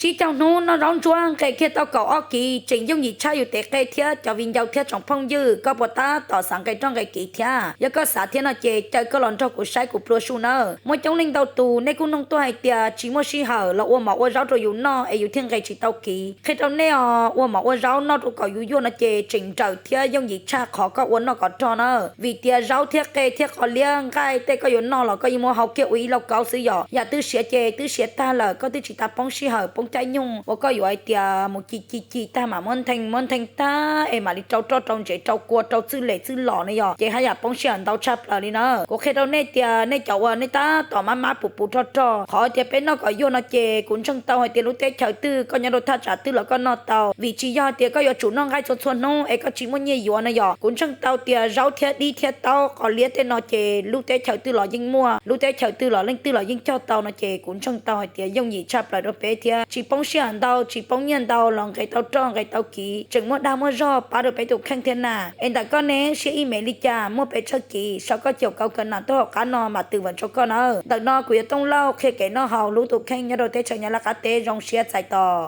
Ib caug hnub noj zaub ntsuab nqe kiag tau kaum ob kiv, tseem yooj yim tshaj yus tej qe thiab cov viv ncaus thiab tsoom phooj ywg. Koj puas tab tom xav nqe roj nqe kiv thiab? Yog koj xav thiab no ces caw koj los nrog kuv saib kuv plua su nawb. Muaj coob leej ntau tus nej kuj noog tuaj hais tias tsis muaj sij hawm los ua mov ua zaub rau yus noj es yus thiaj nqe tsis tau kiv. Qhia rau nej os, ua mov ua zaub noj rau kom yus yuag no ces tseem nrawm thiab yooj yim tshaj qhov koj ua noj kom rog na. Vim tias zaub thiab qe thiab qos liab nqaij tej koj yuav noj los koj yeej muab hau kiag ua ib lauj kaub xwb yom. Yam twb siav ces twb siav tag lawm, koj twb tsis tas poob sij hawm poob caij nyoog uas koj yuav hais tias mus ci ci ci tag mam muab ntheej muab ntheej tag es mam li rau roj rau ntsev rau kua rau txwj lem txwj lom ne yom, ces haj yam poob sij hawm ntau tshaj plaws li na. Kuv qhia rau nej tias nej cov uas nej tab tom mab mab puv puv rog rog, qhov tias peb noj kom yuag no ces kuv ntseeg tau hais tias lub teb chaws twg koj nyob rau thaj tsam twg los koj noj tau, vim tsis yog tias koj yuav tsum noj nqaij txhua txhua hnub es koj tsis muaj nyiaj yuav na yom. Kuv ntseeg tau tias zaub thiab dib thiab taub qos liab tej no ces lub teb chaws twg los yeej muaj, lub teb chaws twg los leej twg los yeej cog tau no ces kuv ntseeg tau hais tias yooj yim tshaj plaws rau peb thiab tsis poob sij hawm ntau tsis poob nyiaj ntau los nqe tau roj nqe tau kiv, tseem muaj dag muaj zog pab rau peb tus kheej thiab na. Es ntawm koj ne siab ib me li cas, muaj pes tsawg kiv, sau koj caum kauv kawm nam tuaj hauv qab no mam twv vam rau koj na. Ntawm no kuv yog Tooj Lauj qhia kev noj haus hlub tus kheej nyob rau teb chaws Nyab Laj qab teb, zoo siab txais tos.